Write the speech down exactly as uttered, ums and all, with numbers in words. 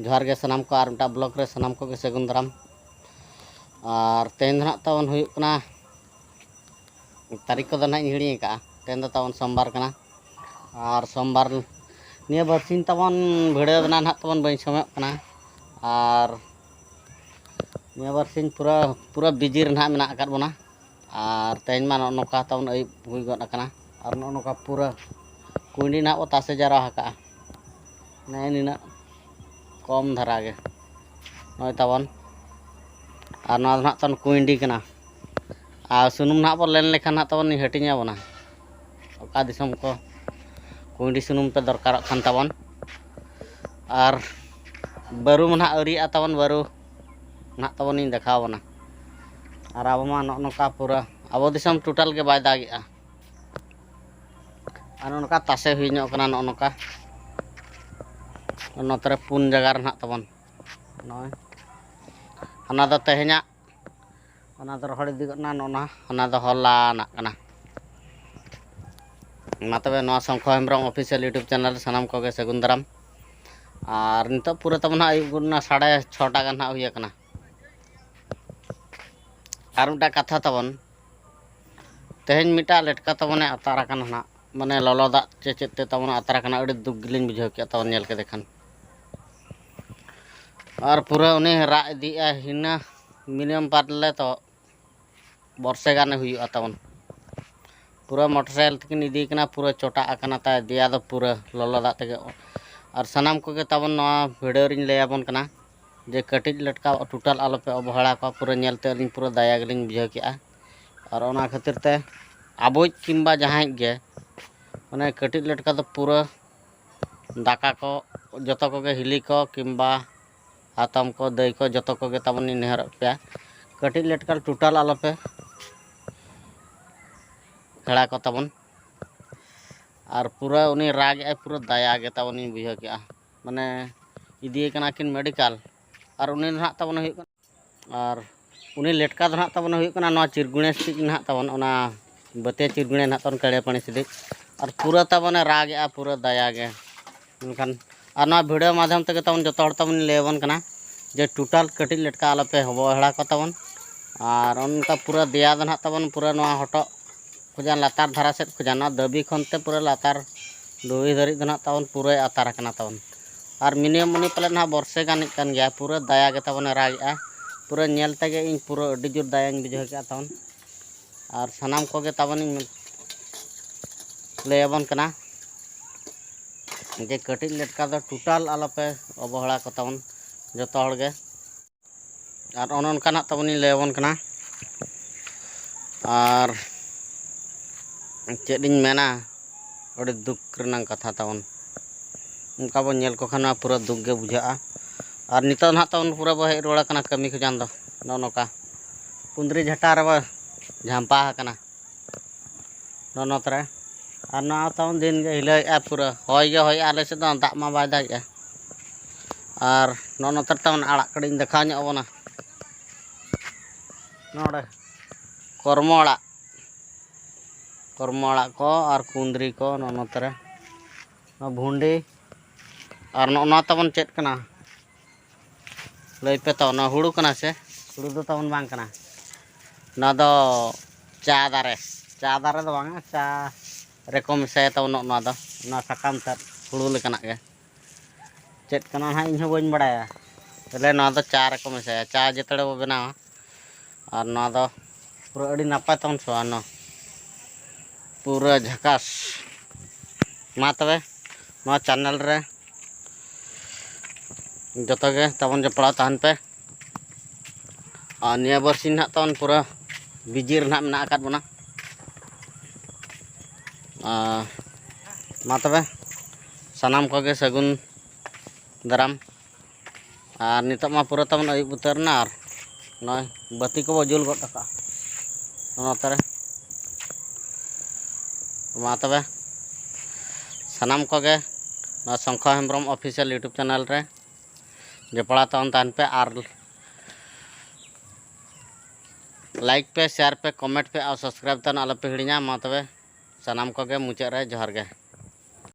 ᱡᱚᱦᱟᱨ ᱜᱮ ᱥᱟᱱᱟᱢ ᱠᱚ, ᱟᱨ ᱢᱤᱫᱴᱟᱝ ᱵᱞᱚᱜ ᱨᱮ ᱥᱟᱱᱟᱢ ᱠᱚᱜᱮ ᱥᱟᱹᱜᱩᱱ ᱫᱟᱨᱟᱢ᱾ ᱟᱨ ᱛᱮᱦᱮᱧ ᱫᱚ ᱱᱟᱦᱟᱜ ᱛᱟᱵᱚᱱ ᱦᱩᱭᱩᱜ ᱠᱟᱱᱟ, ᱛᱟᱹᱨᱤᱠᱷ ᱠᱚᱫᱚ ᱱᱟᱦᱟᱜ ᱤᱧ ᱦᱤᱲᱤᱧ ᱟᱠᱟᱫᱼᱟ᱾ ᱛᱮᱦᱮᱧ ᱫᱚ ᱛᱟᱵᱚᱱ ᱥᱳᱢᱵᱟᱨ ᱠᱟᱱᱟ᱾ ᱟᱨ ᱥᱳᱢᱵᱟᱨ ᱱᱤᱭᱟᱹ ᱵᱟᱨᱥᱤᱧ ᱛᱟᱵᱚᱱ ᱵᱷᱤᱰᱤᱭᱳ ᱵᱮᱱᱟᱣ ᱱᱟᱦᱟᱜ ᱛᱟᱵᱚᱱ ᱵᱟᱹᱧ ᱥᱚᱢᱚᱭᱚᱜ ᱠᱟᱱᱟ᱾ ᱟᱨ ᱱᱤᱭᱟᱹ ᱵᱟᱨᱥᱤᱧ ᱯᱩᱨᱟᱹ, ᱯᱩᱨᱟᱹ ᱵᱤᱡᱤ ᱨᱮ ᱱᱟᱦᱟᱜ ᱢᱮᱱᱟᱜ ᱟᱠᱟᱫ ᱵᱚᱱᱟ᱾ ᱟᱨ ᱛᱮᱦᱮᱧ ᱢᱟ ᱱᱚᱜᱼᱚ ᱱᱚᱝᱠᱟ ᱛᱟᱵᱚᱱ ᱟᱹᱭᱩᱵ ᱦᱩᱭ ᱜᱚᱫ ᱟᱠᱟᱱᱟ᱾ ᱟᱨ ᱱᱚᱜᱼᱚ ᱱᱚᱝᱠᱟ ᱯᱩᱨᱟᱹ ᱠᱩᱸᱭᱰᱤ ᱱᱟᱦᱟᱜ ᱵᱚ ᱛᱟᱥᱮ ᱡᱟᱣᱨᱟ ᱟᱠᱟᱫᱼᱟ᱾ ᱱᱮᱜᱼᱮ ᱱᱤᱱᱟᱹᱜ ᱠᱚᱢ ᱫᱷᱟᱨᱟ ᱜᱮ ᱱᱚᱜᱼᱚᱭ ᱛᱟᱵᱚᱱ᱾ ᱟᱨ ᱱᱚᱣᱟ ᱫᱚ ᱱᱟᱦᱟᱜ ᱛᱟᱵᱚᱱ ᱠᱩᱸᱭᱰᱤ ᱠᱟᱱᱟ᱾ ᱟᱨ ᱥᱩᱱᱩᱢ ᱱᱟᱦᱟᱜ ᱵᱚᱱ ᱞᱮᱱ ᱞᱮᱠᱷᱟᱱ ᱱᱟᱦᱟᱜ ᱛᱟᱵᱚᱱ ᱦᱟᱹᱴᱤᱧ ᱟᱵᱚᱱᱟ᱾ ᱚᱠᱟ ᱫᱤᱥᱚᱢ ᱠᱚ ᱠᱩᱸᱭᱰᱤ ᱥᱩᱱᱩᱢ ᱯᱮ ᱫᱚᱨᱠᱟᱨᱚᱜ ᱠᱷᱟᱱ ᱛᱟᱵᱚᱱ᱾ ᱟᱨ ᱵᱟᱹᱨᱩ ᱢᱟ ᱱᱟᱦᱟᱜ ᱟᱹᱣᱨᱤᱭᱟᱜᱼᱟ ᱛᱟᱵᱚᱱ, ᱵᱟᱹᱨᱩ ᱱᱟᱦᱟᱜ ᱛᱟᱵᱚᱱ ᱤᱧ ᱫᱮᱠᱷᱟᱣ ᱟᱵᱚᱱᱟ᱾ ᱟᱨ ᱟᱵᱚ ᱢᱟ ᱱᱚᱜᱼᱚ ᱱᱚᱝᱠᱟ ᱯᱩᱨᱟᱹ ᱟᱵᱚ ᱫᱤᱥᱚᱢ ᱴᱳᱴᱟᱞ ᱜᱮ ᱵᱟᱭ ᱫᱟᱜᱮᱜᱼᱟ᱾ ᱟᱨ ᱱᱚᱜᱼᱚ ᱱᱚᱝᱠᱟ ᱛᱟᱥᱮ ᱦᱩᱭ ᱧᱚᱜ ᱠᱟᱱᱟ ᱱᱚᱜᱼᱚ ᱱᱚᱝᱠᱟ᱾ ᱱᱚᱛᱮ ᱨᱮ ᱯᱩᱱ ᱡᱟᱭᱜᱟ ᱨᱮ ᱱᱟᱦᱟᱜ ᱛᱟᱵᱚᱱ ᱱᱚᱜᱼᱚᱭ᱾ ᱦᱟᱱᱟ ᱫᱚ ᱛᱮᱦᱮᱧᱟᱜ, ᱚᱱᱟ ᱫᱚ ᱨᱚᱦᱚᱲ ᱤᱫᱤ ᱜᱚᱫ ᱮᱱᱟ, ᱱᱚᱜᱼᱚ ᱱᱟ, ᱦᱟᱱᱟ ᱫᱚ ᱦᱚᱞᱟᱱᱟᱜ ᱠᱟᱱᱟ᱾ ᱢᱟ ᱛᱚᱵᱮ ᱱᱚᱣᱟ ᱥᱚᱝᱠᱷᱚ ᱦᱮᱢᱵᱨᱚᱢ ᱚᱯᱷᱤᱥᱤᱭᱟᱞ YouTube ᱪᱮᱱᱮᱞ ᱨᱮ ᱥᱟᱱᱟᱢ ᱠᱚᱜᱮ ᱥᱟᱹᱜᱩᱱ ᱫᱟᱨᱟᱢ᱾ ᱟᱨ ᱱᱤᱛᱚᱜ ᱯᱩᱨᱟᱹ ᱛᱟᱵᱚᱱ ᱦᱟᱸᱜ ᱟᱹᱭᱩᱵ ᱜᱚᱫ ᱮᱱᱟ, ᱥᱟᱲᱮ ᱪᱷᱚᱴᱟ ᱜᱟᱱ ᱦᱟᱸᱜ ᱦᱩᱭ ᱟᱠᱟᱱᱟ᱾ ᱟᱨ ᱢᱤᱫᱴᱟᱝ ᱠᱟᱛᱷᱟ ᱛᱟᱵᱚᱱ, ᱛᱮᱦᱮᱧ ᱢᱤᱫᱴᱟᱝ ᱞᱮᱴᱠᱟ ᱛᱟᱵᱚᱱᱮ ᱟᱛᱟᱨ ᱟᱠᱟᱱᱟ ᱱᱟᱦᱟᱜ, ᱢᱟᱱᱮ ᱞᱚᱞᱚ ᱫᱟᱜ ᱪᱮ ᱪᱮᱫ ᱛᱮ ᱛᱟᱵᱚᱱ ᱟᱛᱟᱨ ᱟᱠᱟᱱᱟ, ᱟᱹᱰᱤ ᱫᱩᱠ ᱜᱮᱞᱤᱧ ᱵᱩᱡᱷᱟᱹᱣ ᱠᱮᱫᱼᱟ ᱛᱟᱵᱚᱱ ᱧᱮᱞ ᱠᱮᱫᱮ ᱠᱷᱟᱱ᱾ ᱟᱨ ᱯᱩᱨᱟᱹ ᱩᱱᱤ ᱨᱟᱜ ᱤᱫᱤᱭᱮᱫᱼᱟᱭ, ᱦᱤᱱᱟᱹ ᱢᱤᱱᱤᱢᱟᱢ ᱯᱟᱨᱞᱮ ᱛᱚ ᱵᱚᱨᱥᱮ ᱜᱟᱱᱮ ᱦᱩᱭᱩᱜᱼᱟ ᱛᱟᱵᱚᱱ᱾ ᱯᱩᱨᱟᱹ ᱢᱚᱴᱚᱨ ᱥᱟᱭᱠᱮᱞ ᱛᱮᱠᱤᱱ ᱤᱫᱤᱭᱮ ᱠᱟᱱᱟ, ᱯᱩᱨᱟᱹ ᱪᱚᱴᱟᱜ ᱟᱠᱟᱱᱟ ᱛᱟᱭ ᱫᱮᱭᱟ ᱫᱚ ᱯᱩᱨᱟᱹ ᱞᱚᱞᱚ ᱫᱟᱜ ᱛᱮᱜᱮ᱾ ᱟᱨ ᱥᱟᱱᱟᱢ ᱠᱚᱜᱮ ᱛᱟᱵᱚᱱ ᱱᱚᱣᱟ ᱵᱷᱤᱰᱤᱭᱳ ᱨᱤᱧ ᱞᱟᱹᱭ ᱟᱵᱚᱱ ᱠᱟᱱᱟ ᱡᱮ ᱠᱟᱹᱴᱤᱡ ᱞᱮᱴᱠᱟ ᱴᱳᱴᱟᱞ ᱟᱞᱚᱯᱮ ᱚᱵᱚᱦᱮᱲᱟ ᱠᱚᱣᱟ᱾ ᱯᱩᱨᱟᱹ ᱧᱮᱞᱛᱮ ᱟᱹᱞᱤᱧ ᱯᱩᱨᱟᱹ ᱫᱟᱭᱟ ᱜᱮᱞᱤᱧ ᱵᱩᱡᱷᱟᱹᱣ ᱠᱮᱜᱼᱟ᱾ ᱟᱨ ᱚᱱᱟ ᱠᱷᱟᱹᱛᱤᱨ ᱛᱮ ᱟᱵᱚᱭᱤᱡ ᱠᱤᱝᱵᱟ ᱡᱟᱦᱟᱸᱭᱤᱡ ᱜᱮ, ᱢᱟᱱᱮ ᱠᱟᱹᱴᱤᱡ ᱞᱮᱴᱠᱟ ᱫᱚ ᱯᱩᱨᱟᱹ ᱫᱟᱠᱟ ᱠᱚ ᱡᱚᱛᱚ ᱠᱚᱜᱮ, ᱦᱤᱞᱤ ᱠᱚ ᱠᱤᱝᱵᱟ ᱦᱟᱛᱚᱢ ᱠᱚ, ᱫᱟᱹᱭ ᱠᱚ, ᱡᱚᱛᱚ ᱠᱚᱜᱮ ᱛᱟᱵᱚᱱ ᱤᱧ ᱱᱮᱦᱚᱨᱚᱜ ᱯᱮᱭᱟ, ᱠᱟᱹᱴᱤᱡ ᱞᱮᱴᱠᱟ ᱴᱳᱴᱟᱞ ᱟᱞᱚᱯᱮ ᱦᱮᱲᱟ ᱠᱚ ᱛᱟᱵᱚᱱ᱾ ᱟᱨ ᱯᱩᱨᱟᱹ ᱩᱱᱤ ᱨᱟᱜ ᱮᱜᱼᱟᱭ, ᱯᱩᱨᱟᱹ ᱫᱟᱭᱟ ᱜᱮ ᱛᱟᱵᱚᱱᱤᱧ ᱵᱩᱡᱷᱟᱹᱣ ᱠᱮᱜᱼᱟ᱾ ᱢᱟᱱᱮ ᱤᱫᱤᱭᱮ ᱠᱟᱱᱟ ᱠᱤᱱ ᱢᱮᱰᱤᱠᱟᱞ᱾ ᱟᱨ ᱩᱱᱤ ᱫᱚ ᱱᱟᱦᱟᱜ ᱛᱟᱵᱚᱱ ᱦᱩᱭᱩᱜ ᱠᱟᱱᱟ, ᱟᱨ ᱩᱱᱤ ᱞᱮᱴᱠᱟ ᱫᱚ ᱱᱟᱦᱟᱜ ᱛᱟᱵᱚᱱ ᱦᱩᱭᱩᱜ ᱠᱟᱱᱟ ᱱᱚᱣᱟ ᱪᱤᱨᱜᱩᱬᱮ ᱥᱤᱫ ᱱᱟᱦᱟᱜ ᱛᱟᱵᱚᱱ, ᱚᱱᱟ ᱵᱟᱹᱛᱤᱭᱟ ᱪᱤᱨᱜᱩᱬᱮ ᱱᱟᱦᱟᱜ ᱛᱟᱵᱚᱱ, ᱠᱟᱹᱲᱤᱭᱟᱹ ᱯᱟᱹᱱᱤ ᱥᱤᱫ᱾ ᱟᱨ ᱯᱩᱨᱟᱹ ᱛᱟᱵᱚᱱᱮ ᱨᱟᱜ ᱮᱜᱼᱟ, ᱯᱩᱨᱟᱹ ᱫᱟᱭᱟ ᱜᱮ᱾ ᱢᱮᱱᱠᱷᱟᱱ ᱟᱨ ᱱᱚᱣᱟ ᱵᱷᱤᱰᱤᱭᱳ ᱢᱟᱫᱽᱫᱷᱚᱢ ᱛᱮᱜᱮ ᱛᱟᱵᱚᱱ ᱡᱚᱛᱚ ᱦᱚᱲ ᱛᱟᱵᱚᱱ ᱞᱟᱹᱭ ᱟᱵᱚᱱ ᱠᱟᱱᱟ ᱡᱮ ᱴᱳᱴᱟᱞ ᱠᱟᱹᱴᱤᱡ ᱞᱮᱴᱠᱟ ᱟᱞᱚᱯᱮ ᱚᱵᱚᱦᱮᱲᱟ ᱠᱚ ᱛᱟᱵᱚᱱ᱾ ᱟᱨ ᱚᱱᱠᱟ ᱯᱩᱨᱟᱹ ᱫᱮᱭᱟ ᱫᱚ ᱱᱟᱦᱟᱜ ᱛᱟᱵᱚᱱ ᱯᱩᱨᱟᱹ ᱱᱚᱣᱟ ᱦᱚᱴᱚᱜ ᱠᱷᱚᱱᱟᱜ ᱞᱟᱛᱟᱨ ᱫᱷᱟᱨᱟ ᱥᱮᱫ ᱠᱷᱚᱱᱟᱜ ᱱᱚᱣᱟ ᱫᱟᱹᱵᱤ ᱠᱷᱚᱱ ᱛᱮ ᱯᱩᱨᱟᱹ ᱞᱟᱛᱟᱨ ᱰᱩᱦᱤ ᱫᱷᱟᱹᱨᱤᱡ ᱫᱚ ᱱᱟᱦᱟᱜ ᱛᱟᱵᱚᱱ ᱯᱩᱨᱟᱹᱭ ᱟᱛᱟᱨ ᱟᱠᱟᱱᱟ ᱛᱟᱵᱚᱱ᱾ ᱟᱨ ᱢᱤᱱᱤᱢᱟᱢ ᱩᱱᱤ ᱯᱟᱞᱮᱫ ᱱᱟᱦᱟᱜ ᱵᱚᱨᱥᱮ ᱜᱟᱱᱤᱡ ᱠᱟᱱ ᱜᱮᱭᱟ, ᱯᱩᱨᱟᱹ ᱫᱟᱭᱟ ᱜᱮ ᱛᱟᱵᱚᱱᱮ ᱨᱟᱜᱮᱜᱼᱟ᱾ ᱯᱩᱨᱟᱹ ᱧᱮᱞ ᱛᱮᱜᱮ ᱤᱧ ᱯᱩᱨᱟᱹ ᱟᱹᱰᱤ ᱡᱳᱨ ᱫᱟᱭᱟᱧ ᱵᱩᱡᱷᱟᱹᱣ ᱠᱮᱜᱼᱟ ᱛᱟᱵᱚᱱ᱾ ᱟᱨ ᱥᱟᱱᱟᱢ ᱠᱚᱜᱮ ᱛᱟᱵᱚᱱᱤᱧ ᱞᱟᱹᱭ ᱟᱵᱚᱱ ᱠᱟᱱᱟ ᱡᱮ ᱠᱟᱹᱴᱤᱡ ᱞᱮᱴᱠᱟ ᱫᱚ ᱴᱳᱴᱟᱞ ᱟᱞᱚᱯᱮ ᱚᱵᱚᱦᱮᱲᱟ ᱠᱚ ᱛᱟᱵᱚᱱ ᱡᱚᱛᱚ ᱦᱚᱲ ᱜᱮ᱾ ᱟᱨ ᱚᱱᱮ ᱚᱱᱠᱟ ᱱᱟᱜ ᱛᱟᱵᱚᱱᱤᱧ ᱞᱟᱹᱭ ᱟᱵᱚᱱ ᱠᱟᱱᱟ᱾ ᱟᱨ ᱪᱮᱫ ᱤᱧ ᱢᱮᱱᱟ, ᱟᱹᱰᱤ ᱫᱩᱠ ᱨᱮᱱᱟᱜ ᱠᱟᱛᱷᱟ ᱛᱟᱵᱚᱱ᱾ ᱚᱱᱠᱟ ᱵᱚᱱ ᱧᱮᱞ ᱠᱚ ᱠᱷᱟᱱ ᱢᱟ ᱯᱩᱨᱟᱹ ᱫᱩᱠ ᱜᱮ ᱵᱩᱡᱷᱟᱹᱜᱼᱟ᱾ ᱟᱨ ᱱᱤᱛᱚᱜ ᱱᱟᱦᱟᱜ ᱛᱟᱵᱚᱱ ᱯᱩᱨᱟᱹ ᱵᱚ ᱦᱮᱡ ᱨᱩᱣᱟᱹᱲ ᱠᱟᱱᱟ ᱠᱟᱹᱢᱤ ᱠᱷᱚᱱᱟᱜ ᱫᱚ᱾ ᱱᱚᱜᱼᱚ ᱱᱚᱝᱠᱟ ᱠᱩᱸᱫᱽᱨᱤ ᱡᱷᱟᱴᱟ ᱨᱮᱵᱚ ᱡᱷᱟᱢᱯᱟ ᱟᱠᱟᱱᱟ ᱱᱚᱜᱼᱚ ᱱᱚᱛᱮ ᱨᱮ᱾ ᱟᱨ ᱱᱚᱣᱟ ᱛᱟᱵᱚᱱ ᱫᱤᱱ ᱜᱮ ᱦᱤᱞᱟᱹᱣᱮᱫᱼᱟ, ᱯᱩᱨᱟᱹ ᱦᱚᱭ ᱜᱮ ᱦᱚᱭᱮᱫᱼᱟ᱾ ᱟᱞᱮ ᱥᱮᱫ ᱫᱚ ᱫᱟᱜ ᱢᱟ ᱵᱟᱭ ᱫᱟᱜᱮᱜᱼᱟ᱾ ᱟᱨ ᱱᱚᱜᱼᱚ ᱱᱚᱛᱮ ᱨᱮ ᱛᱟᱵᱚᱱ ᱟᱲᱟᱜ ᱠᱟᱹᱴᱤᱡ ᱤᱧ ᱫᱮᱠᱷᱟᱣ ᱧᱚᱜ ᱟᱵᱚᱱᱟ᱾ ᱱᱚᱰᱮ ᱠᱚᱨᱢᱚ ᱟᱲᱟᱜ, ᱠᱚᱨᱢᱚ ᱟᱲᱟᱜ ᱠᱚ ᱟᱨ ᱠᱩᱸᱫᱽᱨᱤ ᱠᱚ ᱱᱚᱜᱼᱚ ᱱᱚᱛᱮ ᱨᱮ᱾ ᱱᱚᱣᱟ ᱵᱷᱩᱸᱰᱤ ᱟᱨ ᱱᱚᱜᱼᱚ ᱱᱚᱣᱟ ᱛᱟᱵᱚᱱ ᱪᱮᱫ ᱠᱟᱱᱟ? ᱞᱟᱹᱭ ᱯᱮ ᱛᱚ, ᱱᱚᱣᱟ ᱦᱩᱲᱩ ᱠᱟᱱᱟ ᱥᱮ? ᱦᱩᱲᱩ ᱫᱚ ᱛᱟᱵᱚᱱ ᱵᱟᱝ ᱠᱟᱱᱟ᱾ ᱱᱚᱣᱟ ᱫᱚ ᱪᱟ ᱫᱟᱨᱮ, ᱪᱟ ᱫᱟᱨᱮ ᱫᱚ ᱵᱟᱝᱟ, ᱪᱟ ᱨᱮᱠᱚ ᱢᱮᱥᱟᱭᱟ ᱛᱟᱵᱚᱱ ᱱᱚᱜᱼᱚ ᱱᱚᱣᱟ ᱫᱚ, ᱱᱚᱣᱟ ᱥᱟᱠᱟᱢ ᱛᱮᱫ ᱦᱩᱲᱩ ᱞᱮᱠᱟᱱᱟᱜ ᱜᱮ᱾ ᱪᱮᱫ ᱠᱟᱱᱟ ᱱᱟᱦᱟᱜ ᱤᱧ ᱦᱚᱸ ᱵᱟᱹᱧ ᱵᱟᱲᱟᱭᱟ᱾ ᱵᱚᱞᱮ ᱱᱚᱣᱟ ᱫᱚ ᱪᱟ ᱨᱮᱠᱚ ᱢᱮᱥᱟᱭᱟ, ᱪᱟ ᱡᱮᱛᱮ ᱦᱚᱲ ᱵᱚ ᱵᱮᱱᱟᱣᱟ᱾ ᱟᱨ ᱱᱚᱣᱟ ᱫᱚ ᱯᱩᱨᱟᱹ ᱟᱹᱰᱤ ᱱᱟᱯᱟᱭ ᱛᱟᱵᱚᱱ ᱥᱚᱣᱟ ᱱᱚᱣᱟ ᱯᱩᱨᱟᱹ ᱡᱷᱟᱠᱟᱥ᱾ ᱢᱟ ᱛᱚᱵᱮ ᱱᱚᱣᱟ ᱪᱮᱱᱮᱞ ᱨᱮ ᱡᱚᱛᱚ ᱜᱮ ᱛᱟᱵᱚᱱ ᱡᱚᱯᱲᱟᱣ ᱛᱟᱦᱮᱱ ᱯᱮ᱾ ᱟᱨ ᱱᱤᱭᱟᱹ ᱵᱟᱨᱥᱤᱧ ᱱᱟᱦᱟᱜ ᱛᱟᱵᱚᱱ ᱯᱩᱨᱟᱹ ᱵᱤᱡᱤ ᱨᱮ ᱱᱟᱦᱟᱜ ᱢᱮᱱᱟᱜ ᱟᱠᱟᱫ ᱵᱚᱱᱟ᱾ ᱟᱨ ᱢᱟ ᱛᱚᱵᱮ ᱥᱟᱱᱟᱢ ᱠᱚᱜᱮ ᱥᱟᱹᱜᱩᱱ ᱫᱟᱨᱟᱢ᱾ ᱟᱨ ᱱᱤᱛᱚᱜ ᱢᱟ ᱯᱩᱨᱟᱹ ᱛᱟᱵᱚᱱ ᱟᱹᱭᱩᱵ ᱩᱛᱟᱹᱨ ᱮᱱᱟ, ᱟᱨ ᱱᱚᱜᱼᱚᱭ ᱵᱟᱹᱛᱤ ᱠᱚᱵᱚ ᱡᱩᱞ ᱜᱚᱫ ᱠᱟᱜᱼᱟ ᱱᱚᱛᱮ ᱨᱮ᱾ ᱢᱟ ᱛᱚᱵᱮ ᱥᱟᱱᱟᱢ ᱠᱚᱜᱮ ᱱᱚᱣᱟ ᱥᱚᱝᱠᱷᱚ ᱦᱮᱢᱵᱨᱚᱢ ᱚᱯᱷᱤᱥᱤᱭᱟᱞ ᱭᱩᱴᱩᱵᱽ ᱪᱮᱱᱮᱞ ᱨᱮ ᱡᱚᱯᱲᱟᱣ ᱛᱟᱵᱚᱱ ᱛᱟᱦᱮᱱ ᱯᱮ, ᱟᱨ ᱞᱟᱭᱤᱠ ᱯᱮ, ᱥᱮᱭᱟᱨ ᱯᱮ, ᱠᱚᱢᱮᱱᱴ ᱯᱮ ᱟᱨ ᱥᱟᱵᱥᱠᱨᱟᱭᱤᱵᱽ ᱛᱟᱵᱚᱱ ᱟᱞᱚᱯᱮ ᱦᱤᱲᱤᱧᱟ᱾ ᱢᱟ ᱛᱚᱵᱮ ᱥᱟᱱᱟᱢ ᱠᱚᱜᱮ ᱢᱩᱪᱟᱹᱫ ᱨᱮ ᱡᱚᱦᱟᱨ ᱜᱮ᱾